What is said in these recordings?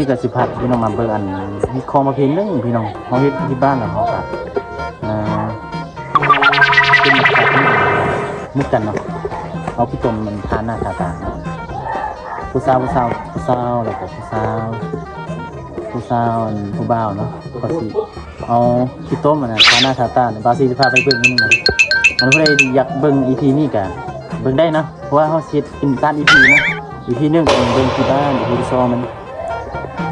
ນີ້ກະຊິພາພີ່ນ້ອງມາເບິ່ງອັນ ຮີດຄອງປະເພນີໜຶ່ງພີ່ນ້ອງ ເຮົາເຮັດທີ່ບ້ານແລ້ວເຮົາກະ ອ່າ ເປັນໝູ່ກັນເນາະ ເອົາຂີ້ຕົມມັນທາໜ້າທາຕາເນາະ ຜູ້ສາວ ຜູ້ສາວ ຜູ້ສາວ ແລ້ວກະຜູ້ສາວ ຜູ້ສາວ ອັນ ຜູ້ບ່າວເນາະ ເຂົາຊິເອົາຂີ້ຕົມອັນນັ້ນທາໜ້າທາຕາ ບ່າວສີຊິພາໄປເບິ່ງມື້ໜຶ່ງນະ ອັນຜູ້ໃດຢາກເບິ່ງອີພີນີ້ກະເບິ່ງໄດ້ເນາະ ເພາະວ່າເຮົາຊິເຮັດເປັນສາມອີພີເນາະ ອີພີໜຶ່ງເບິ່ງທີ່ບ້ານ ອີພີສອງມັນ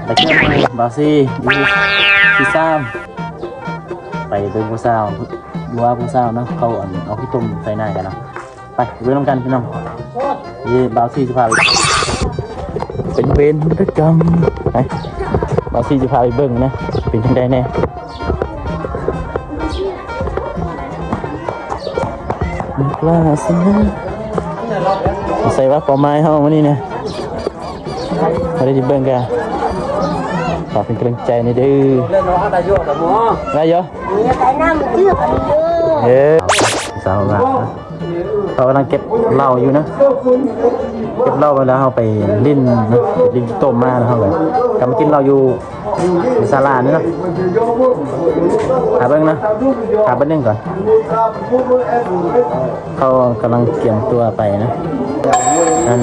ແລ້ວກະບ່າວສີ ອີພີທີສາມ ໄປເບິ່ງຜູ້ສາວ ຫຼືວ່າຜູ້ສາວເນາະ ເຂົາອັນເອົາຂີ້ຕົມໃສ່ໜ້າກັນເນາະ ໄປເບິ່ງນຳກັນພີ່ນ້ອງ ນີ້ບ່າວສີຊິພາໄປ ເປັນເວນຫັດຖະກຳ ໄປ ບ່າວສີຊິພາໄປເບິ່ງນະ ເປັນຈັ່ງໃດແດ່ ໃສ່ວ່າເປົ້າໝາຍເຮົາມື້ນີ້ນະ ເຮົາໄດ້ຊິເບິ່ງກະ ຝາກເປັນກຳລັງໃຈແດ່ເດີ ໄດ້ຢູ່ ເອີ ສາວລາວ ເຂົາກຳລັງເກັບເຫຼົ້າຢູ່ນະ ເກັບເຫຼົ້າໄວ້ແລ້ວເຮົາໄປຫຼິ້ນນະ ຫຼິ້ນຕົ້ມມາແລ້ວເຮົາກະກັບມາກິນເຫຼົ້າຢູ່ ຢູ່ສາລານີ້ເນາະ ຖ້າເບິ່ງນະ ຖ້າເບິ່ງໜຶ່ງກ່ອນ ເຂົາກຳລັງກຽມຕົວໄປນະ ອັນ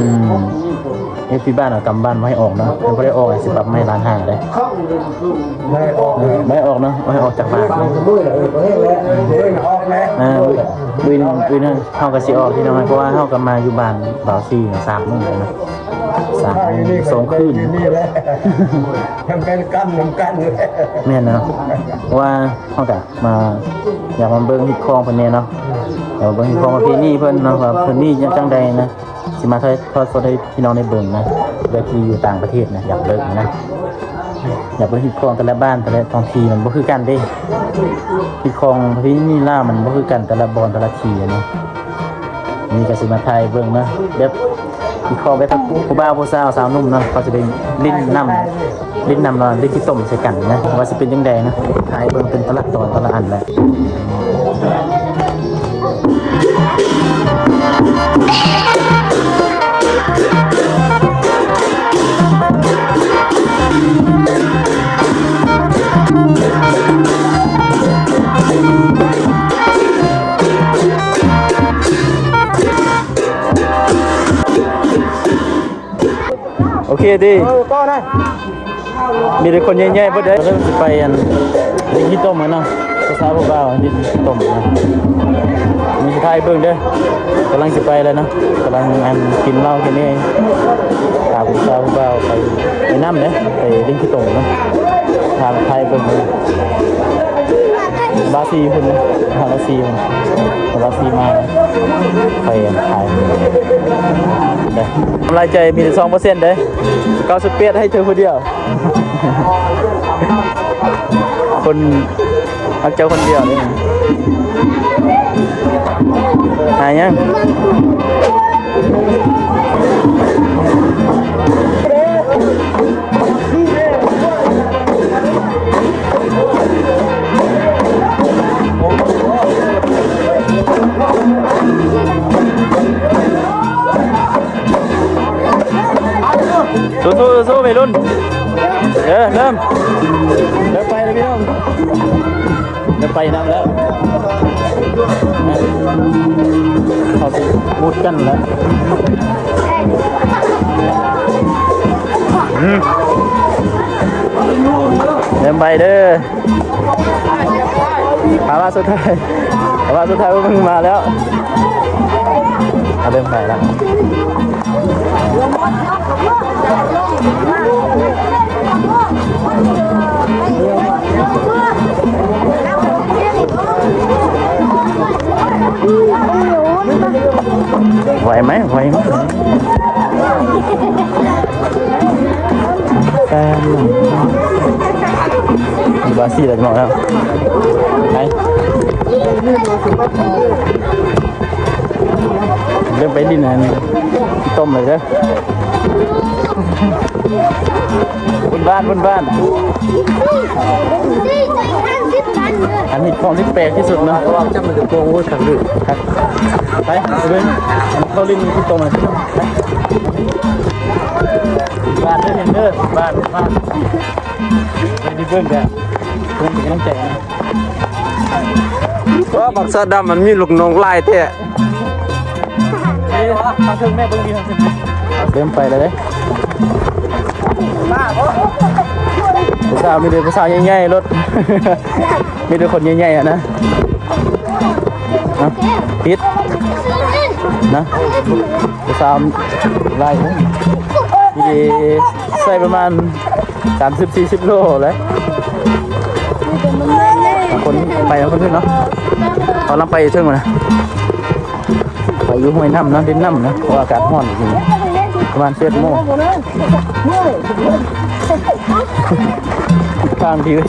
ເອັຟຊີບ້ານເອົາກຳບ້ານບໍ່ໃຫ້ອອກເນາະ ຄັນບໍ່ໄດ້ອອກຊິປັບໃໝ່ລ້ານຫ້າເດ້ ບໍ່ໃຫ້ອອກ ເອີ ບໍ່ໃຫ້ອອກເນາະ ບໍ່ໃຫ້ອອກຈາກບ້ານ ເອີ ມື້ອື່ນ ມື້ອື່ນເຮົາກະຊິອອກພີ່ນ້ອງ ເພາະວ່າເຮົາກະມາຢູ່ບ້ານບ່າວສີສາມມື້ແລ້ວເນາະ ສາມມື້ສອງຄືນ ນີ້ແຫຼະ ມັນເປັນກຳນຳກັນ ແມ່ນເນາະ ເພາະວ່າເຮົາກະມາ ຢາກມາເບິ່ງຮີດຄອງເພິ່ນແດ່ເນາະ ຢາກມາເບິ່ງຮີດຄອງປະເພນີເພິ່ນເນາະ ວ່າເພິ່ນມີຈັ່ງໃດນະ ຊິມາຖ່າຍທອດສົດໃຫ້ພີ່ນ້ອງໄດ້ເບິ່ງນະ ເພື່ອທີ່ຢູ່ຕ່າງປະເທດນະ ຢາກເບິ່ງນະ ຢາກເບິ່ງຮີດຄອງແຕ່ລະບ້ານ ແຕ່ລະທ້ອງຖິ່ນມັນບໍ່ຄືກັນເດ້ ຮີດຄອງປະເພນີລາວມັນບໍ່ຄືກັນ ແຕ່ລະບ່ອນ ແຕ່ລະທີ່ເນາະ ນີ້ກະຊິມາຖ່າຍເບິ່ງເນາະ ແບບ ຄືຂອງແບບຜູ້ບ່າວຜູ້ສາວ ສາວໜຸ່ມເນາະ ເຂົາຈະໄດ້ຫຼິ້ນນຳ ຫຼິ້ນນຳເນາະ ຫຼິ້ນຂີ້ຕົມໃສ່ກັນນະ ວ່າຊິເປັນຈັ່ງໃດນະ ຖ່າຍເບິ່ງເປັນແຕ່ລະຕອນແຕ່ລະອັນແຫຼະ. ໂອເຄຕິ ເອີ ຕໍ່ນະ ມີແຕ່ຄົນໃຫຍ່ໆເບິດເດ້ ເລີ່ມຊິໄປອັນ ຫຼິ້ນຂີ້ຕົມແລ້ວເນາະ ຜູ້ສາວຜູ້ບ່າວຫຼິ້ນຂີ້ຕົມນະ ມີສຸດທ້າຍເບິ່ງເດີ ກຳລັງຊິໄປແລ້ວເນາະ ກຳລັງອັນ ກິນເຫຼົ້າກິນນີ້ ພາຜູ້ສາວຜູ້ບ່າວໄປ ໄປນຳເດ້ ໄປຫຼິ້ນຂີ້ຕົມເນາະ ພາໄປເບິ່ງເດີ. ບາຊີພຸ້ນ ຫາບາຊີພຸ້ນ ບາຊີມາ ໄປຂາຍເດ້ ກຳລັງໃຈມີແຕ່ສອງເປີເຊັນເດ້ ເກົ້າສິບແປດໃຫ້ເທີຜູ້ດຽວ ຄົນຮັກເຈົ້າຄົນດຽວເດ້ ຫາຫຍັງ? ສູ້ໆ ໄວລຸ້ນ ເອີ ເລີ່ມ ເລີ່ມໄປແລ້ວພີ່ນ້ອງ. ໄດ້ໄປນຳແລ້ວ ເຂົາຊິມຸດກັນແລ້ວ ອືມ ເລີ່ມໄປເດີ ພາວະສຸດທ້າຍ ພາວະສຸດທ້າຍ ເບິ່ງມາແລ້ວ ເອົາ ເລີ່ມໄປແລ້ວ. ໄຫວໄໝ? ໄຫວໄໝ? ແປງ ວ່າຊິໄດ້ເມາະແລ້ວ ໄປ. ເລີ່ມໄປຫຼິ້ນອັນ ຕົ້ມເລີຍເດີ ບຸນບ້ານ ບຸນບ້ານ ອັນນີ້ຂອງທີ່ແປກທີ່ສຸດເນາະ ເພາະວ່າຈັກມັນຈະໂກງ ໂອ້ຍ ຄັກເດີ ໄປ ໄປເບິ່ງ ເຂົາຫຼິ້ນທີ່ຕົ້ມ ໄປ. ບ້ານເດີ ເຫັນເດີ ບ້ານ ບ້ານ ໄປດີເບິ່ງກະເພິ່ນເປັນກຳລັງໃຈນະ. ວ້າ ບັກສາດຳມັນມີລູກນ້ອງຫຼາຍແທ້. ເລີ່ມໄປແລ້ວເດ້. ຜູ້ສາວມີແຕ່ຜູ້ສາວໃຫຍ່ໆ ລົດ ມີແຕ່ຄົນໃຫຍ່ໆ ຫັ້ນນະ. ເອົ້າ ປິດນະ ສາມລາຍ ຊິໄດ້ໃສ່ປະມານສາມສິບສີ່ສິບໂລແຫຼະ. ຄົນໄປນຳຄົນອື່ນເນາະ ເຮົານຳໄປເທິງພຸ້ນນະ. ໄປຢູ່ຫ້ວຍນ້ຳນະ ຫຼິ້ນນ້ຳນະ ເພາະວ່າອາກາດຮ້ອນ ປະມານສິບເອັດໂມງ. ທາງດີເວີຍ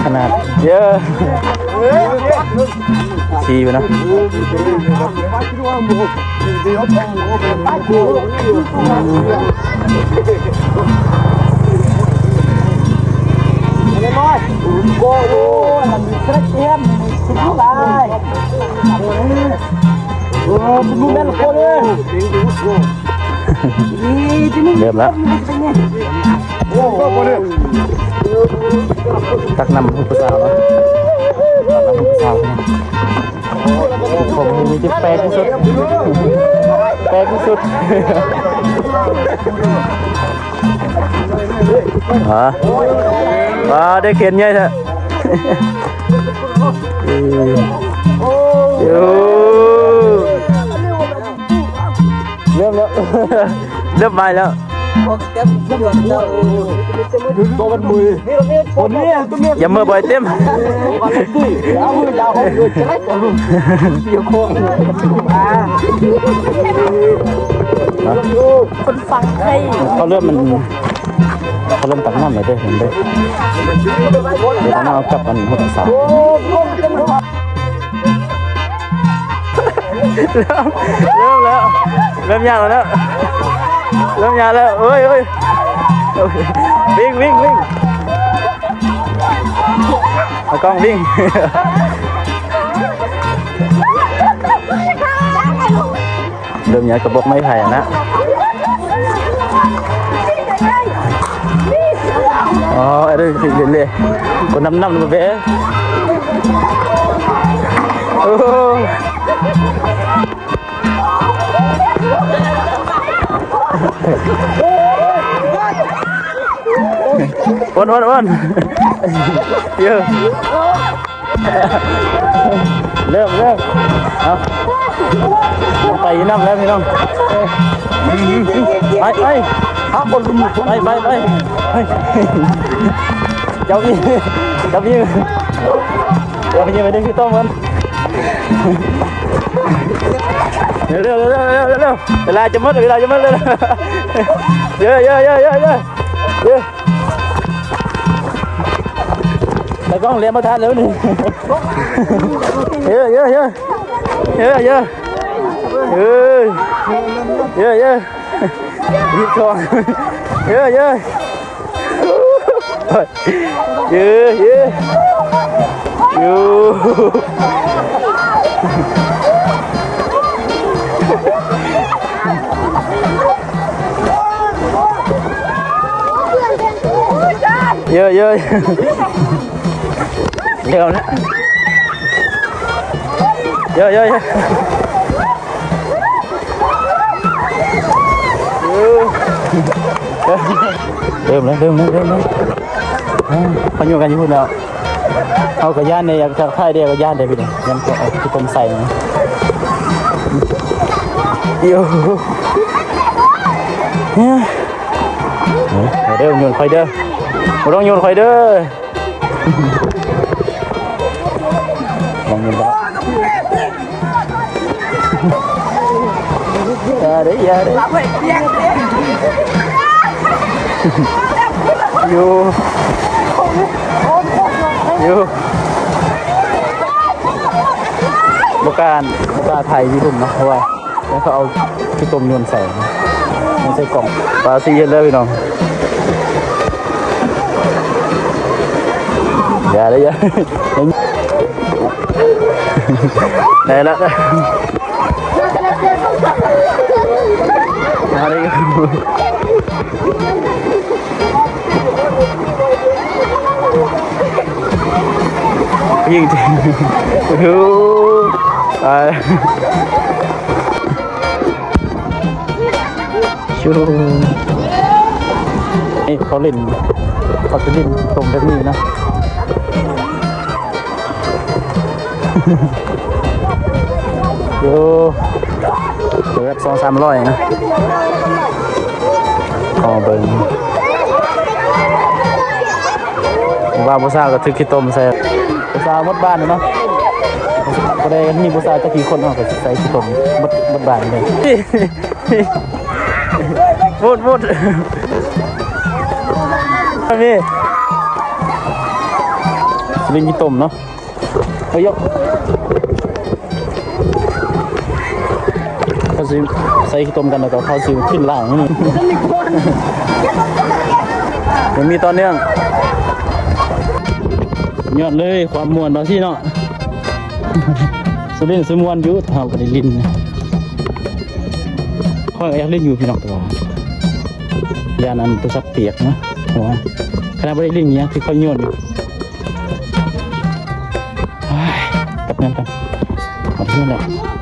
ຂະໜາດເຢີ ຊີໄປນະ. ເລີ່ມແລ້ວ ຕັກນ້ຳໃຫ້ຜູ້ສາວເນາະ ຕັກນ້ຳໃຫ້ຜູ້ສາວເນາະ. ຜົມມີທີ່ແປກທີ່ສຸດ ແປກທີ່ສຸດ. ອາ ອາ ໄດ້ເຂັນໃຫຍ່ແທ້. ເອີ ເລີ່ມແລ້ວ ເລີ່ມໄໝແລ້ວ. ຢ່າເມືອບໍ່ໄດ້ເຕັມ. ຄົນຟັງໄທ ເຂົາເລີ່ມມັນ ເຂົາເລີ່ມຕັກນ້ຳແລ້ວເດີ ເຫັນເດີ. ດຽວເອົາກັບອັນຫົວສາ. ເລີ່ມ ເລີ່ມແລ້ວ ເລີ່ມຍາກແລ້ວ ເລີ່ມຍາກແລ້ວ. ໂອ້ຍ ໂອ້ຍ ວິ່ງ ວິ່ງ ວິ່ງ ຕາກ້ອງວິ່ງ. ເລີ່ມຍາກກະບອກໄມ້ໄຜ່ຫັ້ນນະ. ອໍ ເອີ ເດ້ ເດ້ ຄົນນຳ ນຳ ນຳເບ. ໂອ້ ໂອ້ນ ໂອ້ນ ໂອ້ນ ເຢີ. ເລີ່ມ ເລີ່ມ ເອົາ ໄປນຳແລ້ວພີ່ນ້ອງ. ໄປ ໄປ ໄປ ໄປ ໄປ ເຈົ້າອີກ ເຈົ້າອີກ ເຈົ້າອີກ ໄປດຶງຄືຕ້ອງມັນ. ເລັວ ເລັວ ເວລາຈະໝົດ ເວລາຈະໝົດແລ້ວ. ເຢີ ເຢີ ເຢີ ເຢີ ເຢີ. ຕາກ້ອງແລ່ນບໍ່ທັນແລ້ວນີ້. ເຢີ ເຢີ ເຢີ ເຢີ ເຢີ ເອີ ເຢີ ເຢີ ຮີບຄອງ ເຢີ ເຢີ ເຢີ ເຢີ ເຢີ ເຢີ ເຢີ ເດີນແລ້ວ ເຢີ ເຢີ ເຢີ ເດີນແລ້ວ ເດີນແລ້ວ ເດີນແລ້ວ ເດີນແລ້ວ. ອາ ເຂົາຢູ່ກັນຢູ່ພຸ້ນແລ້ວ. ເຮົາກໍຢ້ານແດ່ ຢາກທັກທາຍແດ່ກໍຢ້ານແດ່ພີ່ນ້ອງ ຢ້ານເຂົາເອົາຂີ້ຕົມໃສ່ນະ. ໂອ້ ເດີ ໂຍນຂ້ອຍເດີ ບໍ່ຕ້ອງໂຍນຂ້ອຍເດີ ລອງໂຍນໄປ. ຢ່າເດ້ ຢ່າເດ້ ຢູ່ ຢູ່ ບໍ່ກ້າ ບໍ່ກ້າຖ່າຍຢູ່ລຸ່ມເນາະ ເພາະວ່າ ແລ້ວເຂົາເອົາຂີ້ຕົມໂຍນໃສ່ ໂຍນໃສ່ກ່ອງ. ປາຊີເຮັດແລ້ວພີ່ນ້ອງ ຢ່າເດ້ ຢ່າ ໄດ້ລະ ໄດ້ລະ ໄດ້ລະ. ມາເລີຍ ຍິງ ໂອ້ ຕາຍ ຊູ ເອີ ເຂົາຫຼິ້ນ ເຂົາຊິຫຼິ້ນຕົມແບບນີ້ນະ. ໂອ້ ເກືອບສອງສາມຮ້ອຍນະ ຂໍເບິ່ງ ວ່າຜູ້ສາວກໍຖືກຂີ້ຕົມໃສ່ ຜູ້ສາວໝົດບ້ານເນາະ ບໍ່ໄດ້ມີຜູ້ສາວຈັກກີ່ຄົນເນາະ ກໍໃສ່ຂີ້ຕົມໝົດ ໝົດບ້ານເລີຍ ໝົດ ໝົດ ນີ້ ຫຼິ້ນຂີ້ຕົມເນາະ. ເອີຍ ເຂົາຊິໃສ່ຂີ້ຕົມກັນ ແລ້ວກໍເຂົາຊິຂຶ້ນລ່າງນີ້ ຍັງມີຕໍ່ເນື່ອງ ຍອດເລີຍ ຄວາມມ່ວນເນາະ ຊິເນາະ ສຸຫຼິ້ນສຸມ່ວນຢູ່ ເຮົາກໍໄດ້ຫຼິ້ນ ຂ້ອຍກໍຢາກຫຼິ້ນຢູ່ພີ່ນ້ອງ ແຕ່ວ່າຢ້ານອັນໂທລະສັບປຽກນະ ເພາະວ່າຂະໜາດບໍ່ໄດ້ຫຼິ້ນຫຍັງ ຄືຂ້ອຍໂຍນຢູ່. ໂອ້ຍ ກັບເຮືອນກ່ອນ ຮອດເຮືອນແລ້ວ